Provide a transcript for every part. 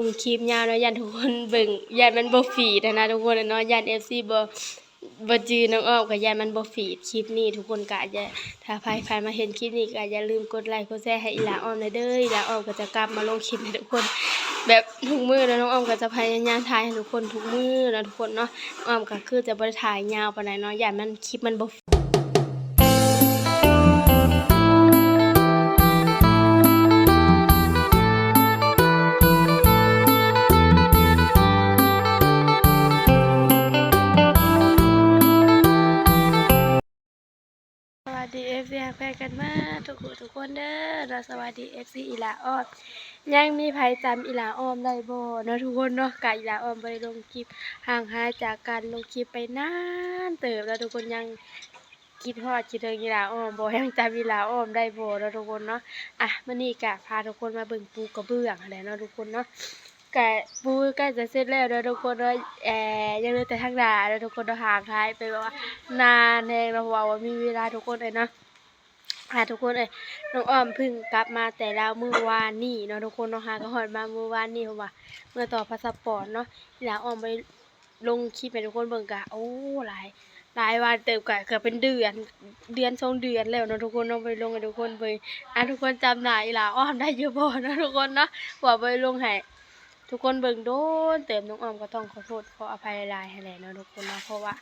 ລົງຄລິບຍາວເນາະ ຢ້ານທຸກຄົນເບິ່ງ ຢ້ານມັນບໍ່ຟີດຫັ້ນນະທຸກຄົນເນາະ ຢ້ານເອັຟຊີບໍ່ ບໍ່ຈື່ນ້ອງອ້ອມ ກໍຢ້ານມັນບໍ່ຟີດຄລິບນີ້. ທຸກຄົນກໍຢ່າ ຖ້າໃຜ ໃຜມາເຫັນຄລິບນີ້ກໍຢ່າລືມກົດໄລກົດແຊໃຫ້ອີ່ຫຼ້າອ້ອມແດ່ເດີ. ອີ່ຫຼ້າອ້ອມກໍຈະກັບມາລົງຄລິບໃຫ້ທຸກຄົນແບບທຸກມື້ເນາະ. ນ້ອງອ້ອມກໍຈະພະຍາຍາມຖ່າຍໃຫ້ທຸກຄົນທຸກມື້ເນາະທຸກຄົນເນາະ. ນ້ອງອ້ອມກໍຄືຈະບໍ່ໄດ້ຖ່າຍຍາວປານໃດເນາະ ຢ້ານມັນ ຄລິບມັນບໍ່ ສະຫວັດດີເອັຟຊີຮັກແພງກັນໝົດທຸກຜູ້ທຸກຄົນເດີເນາະ. ສະຫວັດດີເອັຟຊີອີ່ຫຼ້າອ້ອມ ຍັງມີໃຜຈຳອີ່ຫຼ້າອ້ອມໄດ້ບໍ່ເນາະທຸກຄົນເນາະ? ກະອີ່ຫຼ້າອ້ອມບໍ່ໄດ້ລົງຄລິບ ຫ່າງຫາຍຈາກການລົງຄລິບໄປນານເຕີບແລ້ວທຸກຄົນ ຍັງ ຄິດຮອດຄິດເຖິງອີ່ຫຼ້າອ້ອມບໍ່ ຍັງຈຳອີ່ຫຼ້າອ້ອມໄດ້ບໍ່ເນາະທຸກຄົນເນາະ. ອ່ະ ມື້ນີ້ກະພາທຸກຄົນມາເບິ່ງປູກະເບື້ອງຫັ້ນແຫຼະເນາະທຸກຄົນເນາະ. ກະປູໃກ້ຈະເສັດແລ້ວເນາະທຸກຄົນເນາະ. ແອ ຍັງເຫຼືອແຕ່ທາງໜ້າເນາະທຸກຄົນເນາະ. ຫ່າງຫາຍໄປແບບວ່ານານແຮງເນາະ ເພາະວ່າບໍ່ມີເວລາທຸກຄົນເອີຍເນາະ. ອ່າ ທຸກຄົນເອີຍ ນ້ອງອ້ອມເພິ່ງກັບມາແຕ່ລາວມື້ວານນີ້ເນາະທຸກຄົນເນາະ. ຫາກໍຮອດມາມື້ວານນີ້ ເພາະວ່າເມືອຕໍ່ພາສະປອດເນາະ. ອີ່ຫຼ້າອ້ອມບໍ່ໄດ້ ລົງຄລິບໃຫ້ທຸກຄົນເບິ່ງກະ ໂອ້ ຫຼາຍ ຫຼາຍວັນເຕີບ ກະເກືອບເປັນເດືອນ ເດືອນສອງເດືອນແລ້ວເນາະທຸກຄົນເນາະ ບໍ່ໄດ້ລົງໃຫ້ທຸກຄົນເບິ່ງ. ອ່າ ທຸກຄົນຈຳໜ້າອີ່ຫຼ້າອ້ອມໄດ້ຢູ່ບໍ່ເນາະທຸກຄົນເນາະ? ເພາະວ່າບໍ່ໄດ້ລົງໃຫ້ທຸກຄົນເບິ່ງດົນເຕີບ. ນ້ອງອ້ອມກໍຕ້ອງຂໍໂທດຂໍອະໄພຫຼາຍໆຫັ້ນແຫຼະເນາະທຸກຄົນເນາະ ເພາະວ່າ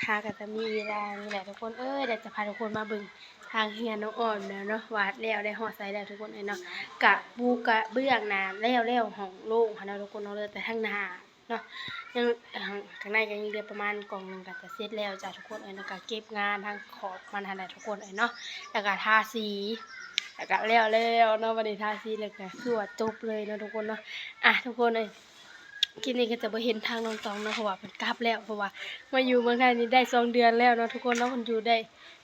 ຫາກໍຈະມີເວລານີ້ແຫຼະທຸກຄົນເອີຍ. ດຽວຈະພາທຸກຄົນມາເບິ່ງທາງເຮືອນນ້ອງອ້ອມແລ້ວເນາະ ວ່າແລ້ວ ໄດ້ຮອດໃສແລ້ວທຸກຄົນເອີຍເນາະ. ກະປູກະເບື້ອງໜ້າແລ້ວໆ ຫ້ອງໂລ່ງຫັ້ນເນາະທຸກຄົນເນາະ ເຫຼືອແຕ່ທາງໜ້າ ເນາະ ຍັງ ຂ້າງໃນກໍຍັງເຫຼືອປະມານກອງໜຶ່ງກໍຈະເສັດແລ້ວຈ້າທຸກຄົນເອີຍເນາະ. ກໍເກັບງານທາງຂອບມັນຫັ້ນແຫຼະທຸກຄົນເອີຍເນາະ ແລ້ວກໍທາສີ ແລ້ວກໍແລ້ວແລ້ວເນາະ. ບັດນີ້ທາສີແລ້ວກໍຄືວ່າຈົບເລີຍເນາະທຸກຄົນເນາະ. ອ່ະ ທຸກຄົນເອີຍ ຄລິບນີ້ກໍຈະບໍ່ເຫັນທາງນ້ອງຕອງເນາະ ເພາະວ່າເພິ່ນກັບແລ້ວ ເພາະວ່າມາຢູ່ເມືອງໄທນີ້ໄດ້ສອງເດືອນແລ້ວເນາະທຸກຄົນເນາະ. ເພິ່ນຢູ່ໄດ້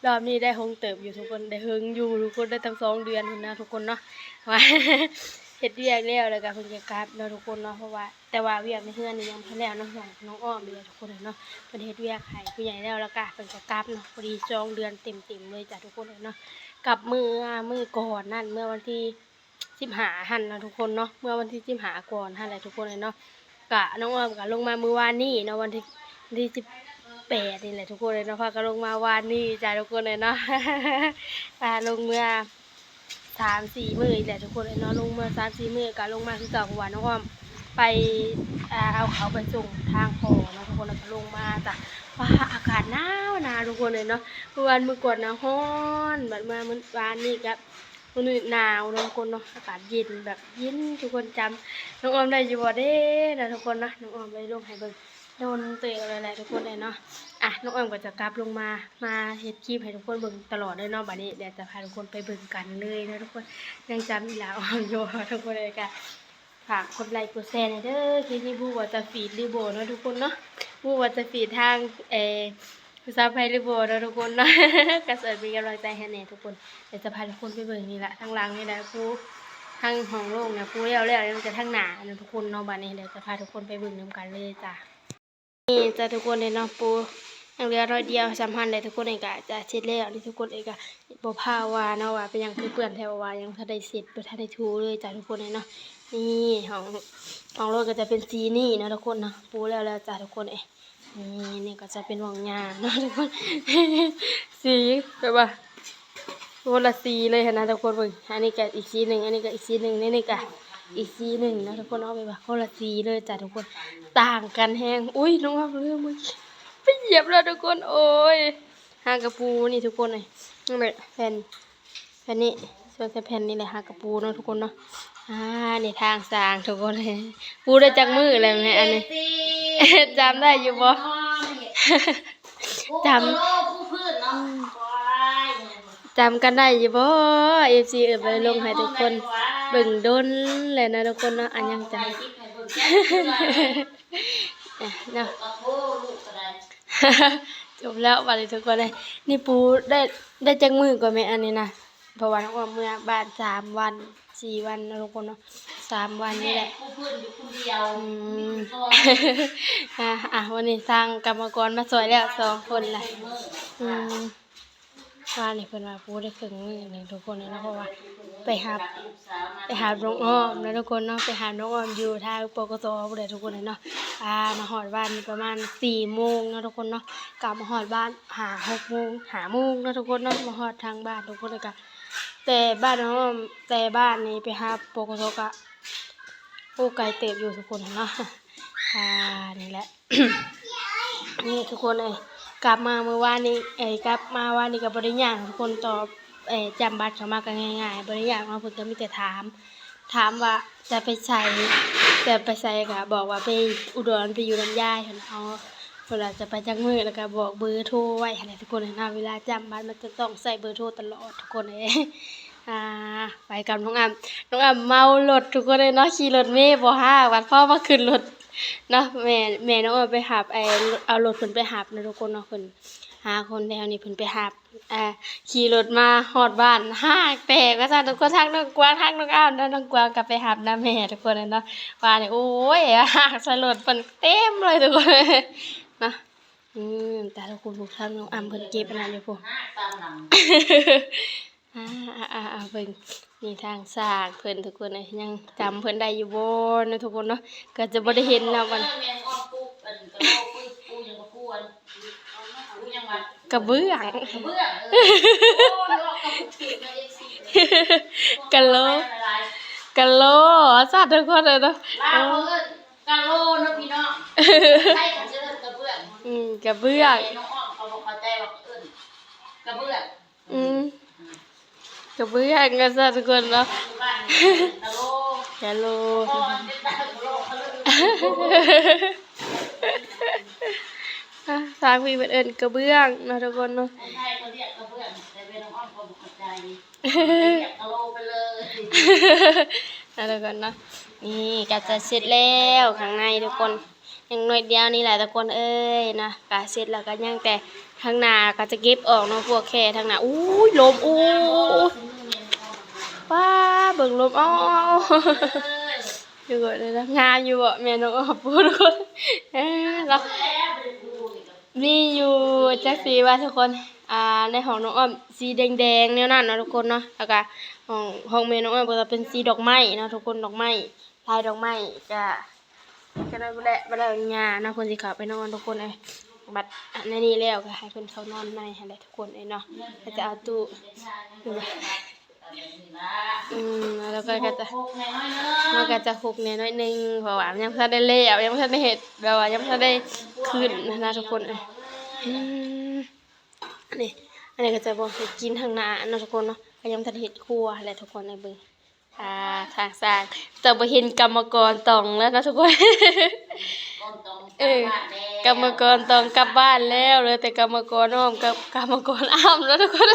ລອບນີ້ໄດ້ຮົງເຕີບຢູ່ທຸກຄົນ ໄດ້ເຮິງຢູ່ທຸກຄົນ ໄດ້ຕັ້ງສອງເດືອນພຸ້ນນະທຸກຄົນເນາະ ວ່າເຮັດວຽກແລ້ວ ແລ້ວກໍເພິ່ນກໍກັບເນາະທຸກຄົນເນາະ. ເພາະວ່າ ແຕ່ວ່າວຽກໃນເຮືອນນີ້ຍັງບໍ່ທັນແລ້ວເນາະ ນ້ອງອ້ອມເດ້ທຸກຄົນເອີຍເນາະ ເພິ່ນເຮັດວຽກໃຫ້ຜູ້ໃຫຍ່ແລ້ວ ແລ້ວກໍເພິ່ນກໍກັບເນາະ. ພໍດີສອງເດືອນເຕັມໆເລີຍຈ້າທຸກຄົນເອີຍເນາະ. ກັບເມື່ອ ມື້ກ່ອນນັ້ນ ເມື່ອວັນທີ ສິບຫ້າຫັ້ນເນາະທຸກຄົນເນາະ ເມື່ອວັນທີສິບຫ້າກ່ອນຫັ້ນແຫຼະທຸກຄົນເອີຍເນາະ. ກະນ້ອງອ້ອມກະລົງມາມື້ວານນີ້ເນາະ ວັນທີ ວັນທີສິບແປດນີ້ແຫຼະທຸກຄົນເອີຍເນາະ. ພາກັນລົງມາວານນີ້ຈ້າທຸກຄົນເອີຍເນາະ ພາລົງເມືອສາມສີ່ມື້ນີ້ແຫຼະທຸກຄົນເອີຍເນາະ. ລົງເມືອສາມສີ່ມື້ກະລົງມາຄືເກົ່າ ເພາະວ່ານ້ອງອ້ອມໄປ ອ່າ ເອົາເຂົ້າໄປສົ່ງທາງພໍ່ເນາະທຸກຄົນ ແລ້ວກະລົງມາຈ້າ. ວ້າ ອາກາດໜາວໆທຸກຄົນເອີຍເນາະ. ເມື່ອວານ ມື້ກ່ອນນະຮ້ອນ ບັດມາມື້ວານນີ້ກະ ມື້ນີ້ໜາວເນາະທຸກຄົນເນາະ ອາກາດເຢັນແບບເຢັນ ທຸກຄົນຈຳນ້ອງອ້ອມໄດ້ຢູ່ບໍ່ເດ້ເນາະທຸກຄົນເນາະ. ນ້ອງອ້ອມໄດ້ລົງໃຫ້ເບິ່ງດົນເຕີບແລ້ວແຫຼະທຸກຄົນເອີຍເນາະ. ອ່ະ ນ້ອງອ້ອມກໍຈະກັບລົງມາ ມາເຮັດຄລິບໃຫ້ທຸກຄົນເບິ່ງຕະຫຼອດເລີຍເນາະ. ບັດນີ້ດຽວຈະພາທຸກຄົນໄປເບິ່ງກັນເລີຍເນາະທຸກຄົນ. ຍັງຈຳອີ່ຫຼ້າອ້ອມຢູ່ບໍ່ທຸກຄົນເອີຍ ກໍ ຝາກກົດໄລກົດແຊແດ່ເດີ. ຄລິບນີ້ບໍ່ຮູ້ວ່າຈະຟີດຫຼືບໍ່ເນາະທຸກຄົນເນາະ ບໍ່ຮູ້ວ່າຈະຟີດທາງ ເອີ ພາສາໄທຫຼືບໍ່ເນາະທຸກຄົນເນາະ ກໍຊ່ວຍເປັນກຳລັງໃຈໃຫ້ແດ່ທຸກຄົນ. ດຽວຈະພາທຸກຄົນໄປເບິ່ງນີ້ລະ ທາງຫຼັງນີ້ລະ ປູ ທາງຫ້ອງໂລ່ງນະ ປູແລ້ວໆ ຍັງແຕ່ທາງໜ້າເນາະທຸກຄົນເນາະ. ບັດນີ້ດຽວຈະພາທຸກຄົນໄປເບິ່ງນຳກັນເລີຍຈ້າ. ນີ້ຈ້າທຸກຄົນເອີຍເນາະ ປູຍັງເຫຼືອໜ້ອຍດຽວ ສ່ຳຫັ້ນແຫຼະທຸກຄົນເອີຍ ກະຈະເສັດແລ້ວນີ້ທຸກຄົນເອີຍ. ກະບໍ່ພາວ່າເນາະ ວ່າເປັນຫຍັງຄືເປື້ອນແທ້ ເພາະວ່າຍັງບໍ່ທັນໄດ້ເຊັດ ບໍ່ທັນໄດ້ຖູເລີຍຈ້າທຸກຄົນເອີຍເນາະ. ນີ້ຫ້ອງ ຫ້ອງໂລດກໍຈະເປັນສີນີ້ເນາະທຸກຄົນເນາະ ປູແລ້ວແລ້ວຈ້າທຸກຄົນເອີຍ. ນີ້ ນີ້ກໍຈະເປັນຫ້ອງຍ່າເນາະທຸກຄົນ ສີແບບວ່າ ຄົນລະສີເລີຍຫັ້ນນະທຸກຄົນເບິ່ງ. ອັນນີ້ກະອີກສີໜຶ່ງ ອັນນີ້ກະອີກສີໜຶ່ງ ນີ້ ນີ້ກະອີກສີໜຶ່ງເນາະທຸກຄົນເນາະ ແບບວ່າຄົນລະສີເລີຍຈ້າທຸກຄົນ ຕ່າງກັນແຮງ. ອຸ້ຍ ນ້ອງອອມລືມ ໄປຢຽບແລ້ວທຸກຄົນ ໂອ້ຍ. ຫາກະປູນີ້ທຸກຄົນເອີຍ ນັ້ນແຫຼະ ແຜ່ນ ແຜ່ນນີ້ ສ່ວນແຜ່ນນີ້ແຫຼະ ຫາກະປູເນາະທຸກຄົນເນາະ. ອ່າ ນີ້ທາງສ້າງທຸກຄົນເອີຍ ປູໄດ້ຈັກມື້ແລ້ວແມ່ ອັນນີ້ ຈຳໄດ້ຢູ່ບໍ່? ຈຳ ຈຳກັນໄດ້ຢູ່ບໍ່ ເອັຟຊີເອີຍ? ໄປລົງໃຫ້ທຸກຄົນເບິ່ງດົນແລ້ວເນາະທຸກຄົນເນາະ. ອັນຍັງຈຳ ເນາະ ຈົບແລ້ວບັດນີ້ທຸກຄົນເອີຍ. ນີ້ປູໄດ້ ໄດ້ຈັກມື້ກວ່າແມ່ ອັນນີ້ນະ? ເພາະວ່ານ້ອງອ້ອມເມືອບ້ານສາມວັນ ສີ່ວັນເນາະທຸກຄົນເນາະ ສາມວັນນີ້ແຫຼະ. ອືມ ອ່າ ອ່າ ວັນນີ້ທາງກຳມະກອນມາຊ່ອຍແລ້ວສອງຄົນລະ. ອືມ ວານນີ້ເພິ່ນວ່າບໍ່ໄດ້ເຄິ່ງມື້ນີ້ທຸກຄົນເອີຍເນາະ ເພາະວ່າໄປຮັບ ໄປຮັບນ້ອງອ້ອມເນາະທຸກຄົນເນາະ ໄປຮັບນ້ອງອ້ອມຢູ່ທາງ ປກສ ພຸ້ນແຫຼະທຸກຄົນເອີຍເນາະ. ອ່າ ມາຮອດບ້ານນີ້ປະມານສີ່ໂມງເນາະທຸກຄົນເນາະ ກະມາຮອດບ້ານຫ້າຫົກໂມງ ຫ້າໂມງເນາະທຸກຄົນເນາະ ມາຮອດທາງບ້ານທຸກຄົນ ແລ້ວກະແຕ່ບ້ານນ້ອງອ້ອມ ແຕ່ບ້ານນີ້ໄປຮັບ ປກສ ກະ ໂອ້ ໄກເຕີບຢູ່ທຸກຄົນເນາະ. ອ່າ ນີ້ແຫຼະ ນີ້ທຸກຄົນເອີຍ ກັບມາມື້ວານນີ້ ເອີຍ ກັບມາວານນີ້ກໍບໍ່ໄດ້ຍາກທຸກຄົນ ຕໍ່ ເອີຍ ຈ້ຳບັດເຂົ້າມາກໍງ່າຍໆ ບໍ່ໄດ້ຍາກເນາະ ເພິ່ນກໍມີແຕ່ຖາມ ຖາມວ່າຈະໄປໃສ ຈະໄປໃສ ກໍບອກວ່າໄປອຸດອນ ໄປຢູ່ນຳຍາຍຫັ້ນ ເອົາ ເວລາຈະໄປຈັກມື້ ແລ້ວກໍບອກເບີໂທໄວ້ຫັ້ນແຫຼະທຸກຄົນເນາະ ເວລາຈ້ຳບັດມັນຈະຕ້ອງໃຊ້ເບີໂທຕະຫຼອດທຸກຄົນເອີຍ. ອ່າ ໄປກັບນ້ອງອ້ຳ ນ້ອງອ້ຳເມົາລົດທຸກຄົນເອີຍເນາະ ຂີ່ລົດເມບໍ່ຮາກ ບັດພໍມາຂຶ້ນລົດເນາະ ແມ່ ແມ່ນ້ອງອ້ອມໄປຮັບ ເອົາລົດເພິ່ນໄປຮັບເນາະທຸກຄົນເນາະ ເພິ່ນຫາຄົນແຖວນີ້ເພິ່ນໄປຮັບ ອ່າ ຂີ່ລົດມາຮອດບ້ານ ຮາກແຕກວ່າຊັ້ນທຸກຄົນ ທັງນ້ອງກວາງ ທັງນ້ອງອ້ຳເນາະ ນ້ອງກວາງກໍໄປຮັບນຳແມ່ທຸກຄົນເນາະ ວ່ານີ້ ໂອ້ຍ ຮາກໃສ່ລົດເພິ່ນເຕັມເລີຍທຸກຄົນເນາະ. ອືມ ຕາ ທຸກຄົນ ທາງນ້ອງອ້ຳເພິ່ນເກັບອັນນັ້ນຢູ່ພຸ້ນ ອ່າໆໆ ເບິ່ງ ນີ້ທາງສ້າງເພິ່ນທຸກຄົນເອີຍ ຍັງຈຳເພິ່ນໄດ້ຢູ່ບໍ່ເນາະທຸກຄົນເນາະ ກໍຈະບໍ່ໄດ້ເຫັນແລ້ວບັດນີ້ ແມ່ນອ້ອມປູ ອັນ ກະໂລ ປູ ປູຫຍັງ ກະປູ ອັນ ປູຫຍັງວະ ກະເບື້ອງ ກະເບື້ອງ ເອີ ໂອ້ ເນາະ ກະປູຖືກເນາະ ເອັຟຊີ ກະໂລ ກະໂລ ວ່າຊັ້ນທຸກຄົນເອີຍເນາະ ລາວເພິ່ນເອີ້ນກະໂລເນາະພີ່ນ້ອງ ໄທເຂົາຈະເອີ້ນກະເບື້ອງ ອືມ ກະເບື້ອງ ແມ່ນ້ອງອ້ອມເຂົາບໍ່ເຂົ້າໃຈວ່າເອີ້ນກະເບື້ອງ ອືມ ກະເບື້ອງວ່າຊັ້ນທຸກຄົນເນາະ ກະໂລ ກະໂລ ທາງພີ້ເພິ່ນເອີ້ນກະເບື້ອງເນາະທຸກຄົນເນາະ ຄົນໄທເຂົາຮຽກກະເບື້ອງ ແຕ່ແມ່ນ້ອງອ້ອມເຂົາບໍ່ເຂົ້າໃຈ ຮຽກກະໂລໄປເລີຍ ເນາະທຸກຄົນເນາະ ນີ້ກໍຈະເສັດແລ້ວຂ້າງໃນທຸກຄົນ ຍັງໜ້ອຍດຽວນີ້ແຫຼະທຸກຄົນເອີຍເນາະ ກະເສັດແລ້ວ ກະຍັງແຕ່ທາງໜ້າກໍຈະເກັບອອກເນາະ ພວກແຂ້ທາງໜ້າ ອູ້ຍ ລົມ ອູ້ຍ ປ້າ ເບິ່ງລົມ ອ້າວ ທຸກຄົນເອີຍເນາະ ງາມຢູ່ບໍ່ ແມ່ນ້ອງອອມ ທຸກຄົນ ເອີ ເນາະ ມີຢູ່ຈັກສີວ່າທຸກຄົນ ອ່າ ໃນຫ້ອງນ້ອງອອມສີແດງໆ ແນວນັ້ນເນາະທຸກຄົນເນາະ ແລ້ວກະຫ້ອງ ຫ້ອງແມ່ນ້ອງອອມກໍຈະເປັນສີດອກໄມ້ເນາະທຸກຄົນ ດອກໄມ້ ລາຍດອກໄມ້ກະ ກະນັ້ນແຫຼະ ບັດນີ້ຍ່າເນາະ ເພິ່ນຊິເຂົ້າໄປນອນທຸກຄົນເອີຍ ບັດອັນນີ້ແລ້ວກໍໃຫ້ເພິ່ນເຂົ້ານອນໃນຫັ້ນແຫຼະທຸກຄົນເອີຍເນາະ ກໍຈະເອົາຕູ້ ອືມ ແລ້ວກໍ ກໍຈະ ມັນກໍຈະຮົກແດ່ໜ້ອຍໜຶ່ງ ເພາະວ່າຍັງບໍ່ທັນໄດ້ແລ້ວ ຍັງບໍ່ທັນໄດ້ເຮັດ ແບບວ່າຍັງບໍ່ທັນໄດ້ຂຶ້ນຫັ້ນນະທຸກຄົນເອີຍ ອືມ ນີ້ ອັນນີ້ກໍຈະບໍ່ເຮັດກິນທາງໜ້າເນາະທຸກຄົນເນາະ ກໍຍັງບໍ່ທັນເຮັດຄົວຫັ້ນແຫຼະທຸກຄົນເອີຍ ເບິ່ງ ອ່າ ທາງສ້າງ ຈະບໍ່ເຫັນກຳມະກອນຕອງແລ້ວເນາະທຸກຄົນ ເອີ ກຳມະກອນຕອງກັບບ້ານແລ້ວ ເຫຼືອແຕ່ກຳມະກອນອ້ອມກັບກຳມະກອນອ້ຳແລ້ວທຸກຄົນ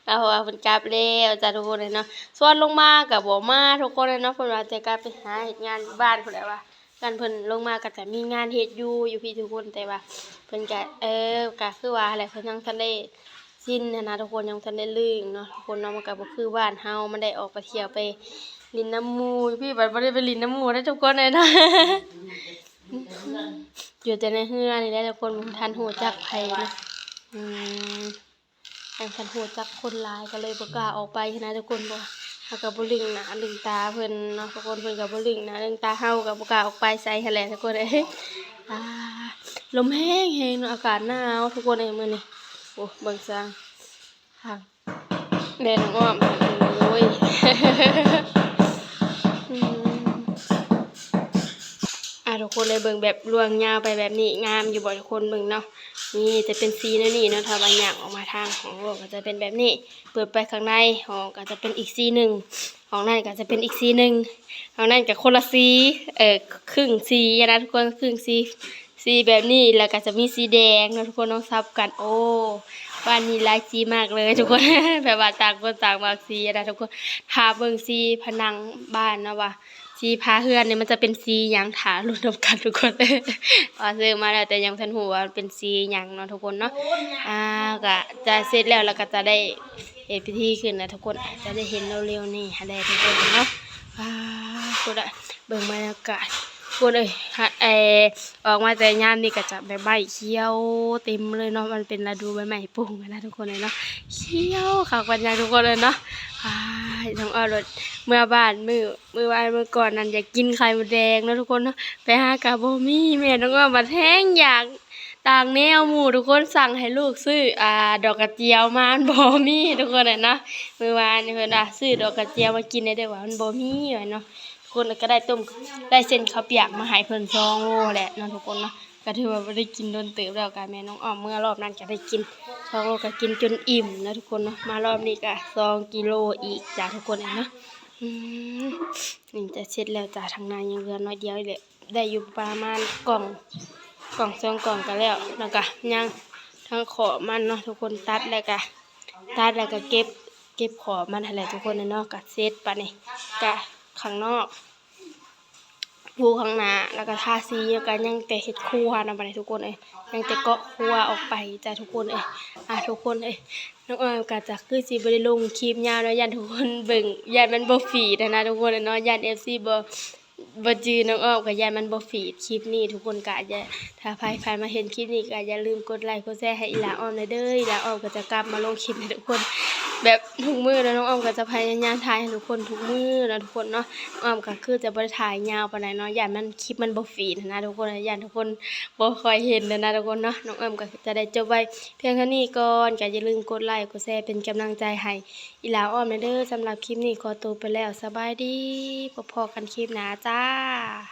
ເພາະວ່າເພິ່ນກັບແລ້ວຈ້າທຸກຄົນເອີຍເນາະ ຊວນລົງມາກໍບໍ່ມາທຸກຄົນເອີຍເນາະ ເພິ່ນວ່າຈະກັບໄປຫາເຮັດງານຢູ່ບ້ານພຸ້ນແຫຼະວ່າ ຄັນເພິ່ນລົງມາກໍຈະມີງານເຮັດຢູ່ ຢູ່ພີ້ທຸກຄົນ ແຕ່ວ່າເພິ່ນກະ ເອີ ກະຄືວ່າຫັ້ນແຫຼະ ເພິ່ນຍັງທັນໄດ້ຊິນຫັ້ນນະທຸກຄົນ ຍັງບໍ່ທັນໄດ້ລື່ນເນາະທຸກຄົນເນາະ ມັນກະບໍ່ຄືບ້ານເຮົາ ມັນໄດ້ອອກໄປທ່ຽວໄປຫຼິ້ນນຳໝູ່ ຢູ່ພີ້ບັດບໍ່ໄດ້ໄປຫຼິ້ນນຳໝູ່ເດ້ທຸກຄົນເອີຍເນາະ ຢູ່ແຕ່ໃນເຮືອນນີ້ແຫຼະທຸກຄົນ ບໍ່ທັນຮູ້ຈັກໃຜເນາະ ອືມ ຍັງບໍ່ທັນຮູ້ຈັກຄົນຫຼາຍ ກໍເລີຍບໍ່ກ້າອອກໄປຫັ້ນນະທຸກຄົນ ເພາະວ່າເຮົາກໍບໍ່ລຶ້ງໜ້າລຶ້ງຕາເພິ່ນເນາະທຸກຄົນ ເພິ່ນກໍບໍ່ລຶ້ງໜ້າລຶ້ງຕາເຮົາ ກໍບໍ່ກ້າອອກໄປໃສຫັ້ນແຫຼະທຸກຄົນເອີຍ ອ່າ ລົມແຮງໆເນາະ ອາກາດໜາວທຸກຄົນເອີຍມື້ນີ້ ໂອ້ ເບິ່ງຊ່າງ ທາງ ແດດອອກ ໂອ້ຍ ອືມ ອ່າ ທຸກຄົນເລີຍ ເບິ່ງແບບລວງຍາວໄປແບບນີ້ ງາມຢູ່ບໍ່ທຸກຄົນ ເບິ່ງເນາະ ນີ້ຈະເປັນສີແນວນີ້ເນາະ ຖ້າວ່າຍ່າງອອກມາທາງຫ້ອງໂລກກໍຈະເປັນແບບນີ້ ເປີດໄປຂ້າງໃນຫ້ອງກໍຈະເປັນອີກສີໜຶ່ງ ຫ້ອງນັ້ນກໍຈະເປັນອີກສີໜຶ່ງ ຫ້ອງນັ້ນກໍຄົນລະສີ ເອີ ຄຶ່ງສີຫັ້ນນະທຸກຄົນ ຄຶ່ງສີ ສີແບບນີ້ ແລ້ວກໍຈະມີສີແດງເນາະທຸກຄົນເນາະ ສັບກັນ ໂອ້ ບ້ານນີ້ຫຼາຍສີມາກເລີຍທຸກຄົນ ແບບວ່າຕ່າງຄົນຕ່າງມັກສີຫັ້ນນະທຸກຄົນ ຖ້າເບິ່ງສີຜະໜັງບ້ານເນາະວ່າ ສີຝາເຮືອນນີ້ມັນຈະເປັນສີຫຍັງ ຖ້າລຸ້ນນຳກັນທຸກຄົນ ວ່າຊື້ມາແລ້ວ ແຕ່ຍັງບໍ່ທັນຮູ້ວ່າມັນເປັນສີຫຍັງເນາະທຸກຄົນເນາະ ອ່າ ກໍຈະເສັດແລ້ວ ແລ້ວກໍຈະໄດ້ເຮັດພິທີຂຶ້ນນະທຸກຄົນ ອາດຈະໄດ້ເຫັນເລັວໆນີ້ຫັ້ນແຫຼະທຸກຄົນເນາະ ອ່າ ພຸ້ນນະ ເບິ່ງບັນຍາກາດ ຄົນເອີຍ ຮະ ເອີ ອອກມາແຕ່ຍາມນີ້ກໍຈະໃບໄມ້ຂຽວເຕັມເລີຍເນາະ ມັນເປັນລະດູໃບໄມ້ປຸ້ງນະທຸກຄົນເອີຍເນາະ ຂຽວຄັກປານຫຍັງທຸກຄົນເອີຍເນາະ. ອ້າຍ ນ້ອງອ້ອມໂລດ ເມື່ອບ້ານມື້ ມື້ວານມື້ກ່ອນນັ້ນ ຢາກກິນໄຂ່ມົດແດງເນາະທຸກຄົນເນາະ ໄປຫາກໍບໍ່ມີ ແມ່ນ້ອງອ້ອມບັດແຮງຢາກ ຕ່າງແນວໝູ່ທຸກຄົນ ສັ່ງໃຫ້ລູກຊື້ ອ່າ ດອກກະຈຽວມາ ມັນບໍ່ມີທຸກຄົນເອີຍເນາະ. ມື້ວານນີ້ເພິ່ນວ່າ ຊື້ດອກກະຈຽວມາກິນແດ່ເດີ້ ວ່າມັນບໍ່ມີວ່າເນາະ. ທຸກຄົນກໍໄດ້ຕົ້ມ ໄດ້ເສັ້ນເຂົ້າປຽກມາໃຫ້ເພິ່ນສອງໂລແຫຼະເນາະທຸກຄົນເນາະ. ກໍຖືວ່າບໍ່ໄດ້ກິນດົນເຕີບແລ້ວ ກໍແມ່ນ້ອງອ້ອມເມື່ອລອບນັ້ນກໍໄດ້ກິນສອງໂລ ກໍກິນຈົນອີ່ມນະທຸກຄົນເນາະ. ມາລອບນີ້ກໍສອງກິໂລອີກຈ້າທຸກຄົນເອີຍເນາະ. ອືມ ນີ້ຈະເສັດແລ້ວຈ້າ ທາງໃນຍັງເຫຼືອໜ້ອຍດຽວນີ້ແຫຼະ. ໄດ້ຢູ່ປະມານກ່ອງ ກ່ອງສອງກ່ອງກໍແລ້ວ ແລ້ວກໍຍັງທັງຂອບມັນເນາະທຸກຄົນ. ຕັດແລ້ວກໍ ຕັດແລ້ວກໍເກັບ ເກັບຂອບມັນຫັ້ນແຫຼະທຸກຄົນເນາະ. ກໍເສັດປານນີ້ ກະຂ້າງນອກ ພູຂ້າງໜ້າ ແລ້ວກໍທາສີ ແລ້ວກໍຍັງແຕ່ເຮັດຄົວນຳບາດນີ້ທຸກຄົນເອີຍ. ຍັງແຕ່ເກາະຄົວອອກໄປຈ້າທຸກຄົນເອີຍ. ອ່າ ທຸກຄົນເອີຍ ນ້ອງອ້ອມກໍຈະຄືຊິບໍ່ໄດ້ລົງຄລິບຍາວເນາະ ຢ້ານທຸກຄົນເບິ່ງ ຢ້ານມັນບໍ່ຟີດຫັ້ນນະທຸກຄົນເນາະ. ຢ້ານເອັຟຊີບໍ່ ບໍ່ຈື່ນ້ອງອ້ອມ ກໍຢ້ານມັນບໍ່ຟີດຄລິບນີ້. ທຸກຄົນກໍຢ່າ ຖ້າໃຜ ໃຜມາເຫັນຄລິບນີ້ກໍຢ່າລືມກົດໄລກົດແຊໃຫ້ອີ່ຫຼ້າອ້ອມແດ່ເດີ້. ອີ່ຫຼ້າອ້ອມກໍຈະກັບມາລົງຄລິບໃຫ້ທຸກຄົນແບບທຸກມື້ເນາະ. ນ້ອງອ້ອມກໍຈະພະຍາຍາມຖ່າຍໃຫ້ທຸກຄົນທຸກມື້ເນາະທຸກຄົນເນາະ. ນ້ອງອ້ອມກໍຄືຈະບໍ່ໄດ້ຖ່າຍຍາວປານໃດເນາະ ຢ້ານມັນ ຄລິບມັນບໍ່ຟີດຫັ້ນນະທຸກຄົນ ຢ້ານທຸກຄົນບໍ່ຄ່ອຍເຫັນຫັ້ນນະທຸກຄົນເນາະ. ນ້ອງອ້ອມກໍຈະໄດ້ຈົບໄວ້ພຽງເທົ່ານີ້ກ່ອນ ກໍຢ່າລືມກົດໄລກົດແຊເປັນກຳລັງໃຈໃຫ້ ອີ່ຫຼ້າອ້ອມແດ່ເດີ້. ສຳລັບຄລິບນີ້ຂໍຕົວໄປແລ້ວ ສະບາຍດີ ພົບພໍ້ກັນຄລິບໜ້າຈ້າ.